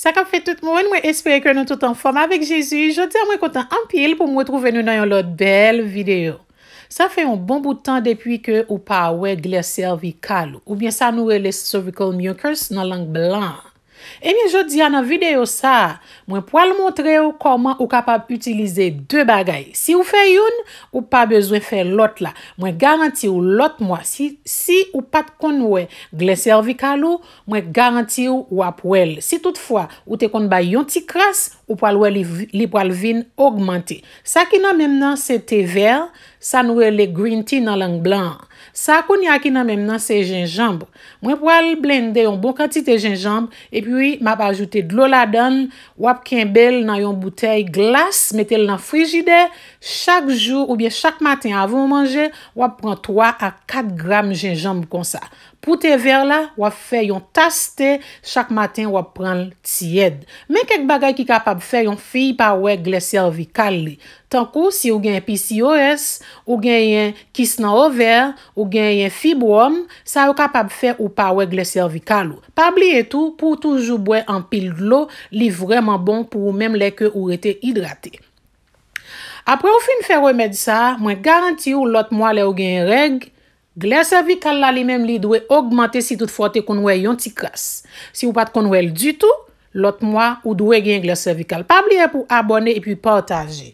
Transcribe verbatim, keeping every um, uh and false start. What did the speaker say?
Sa k ap fèt tout moun, mwen espere ke nou tout anfòm avèk Jezi. Jodi a mwen kontan anpil pou m retwouve nou nan yon lòt bèl videyo. Sa fè yon bon bout tan depi ke ou pa wè glè sèvikal ou, oubyen sa nou rele cervical mucus nan lang blan an. Ebyen, jodi a nan videyo sa a, mwen pral montre w kòman ou kapab itilize de bagay. Si w fè youn, ou pa bezwen fè lòt la. Mwen garanti w lòt mwa, si, si ou pa t konn wè glè sèvikal ou, mwen garanti w w ap wè l. Si toutfwa ou te konn bay yon ti kras, ou pral wè li, li pral vin ogmante. Sa ki nan men m nan se te vè, sa nou rele green tea nan lang blan an. Sa kounye a ki nan men m nan se jenjanm. Mwen pral blende yon bon kantite jenjanm, epi m ap ajoute dlo ladan l, w ap kenbe l nan yon boutèy glas, mete l nan frijidè, chak jou oubyen chak maten avan w manje, w ap pran twa a kat gram jenjanm konsa. Pou te vè la, w ap fè yon tas te, chak maten w ap pran l tyèd. Men kèk bagay ki kapab fè yon fi pa wè glè sèvikal li. Tankou si w gen P C O S, ou genyen kis nan ovè, ou genyen fibwòm, sa yo kapab fè ou pa wè glè sèvikal ou. Pa bliye tou, pou w toujou bwè anpil dlo, li vrèman bon pou ou menm lè ke ou rete idrate. Apre w fin fè remèd sa a, mwen garanti w lòt mwa lè w genyen règ, glè sèvikal la li menm li dwe ogmante si toutfwa w te konn wè yon ti kras. Si w pa t konn wè l ditou, lòt mwa ou dwe gen glè sèvikal. Pa bliye pou w abòne epi pataje.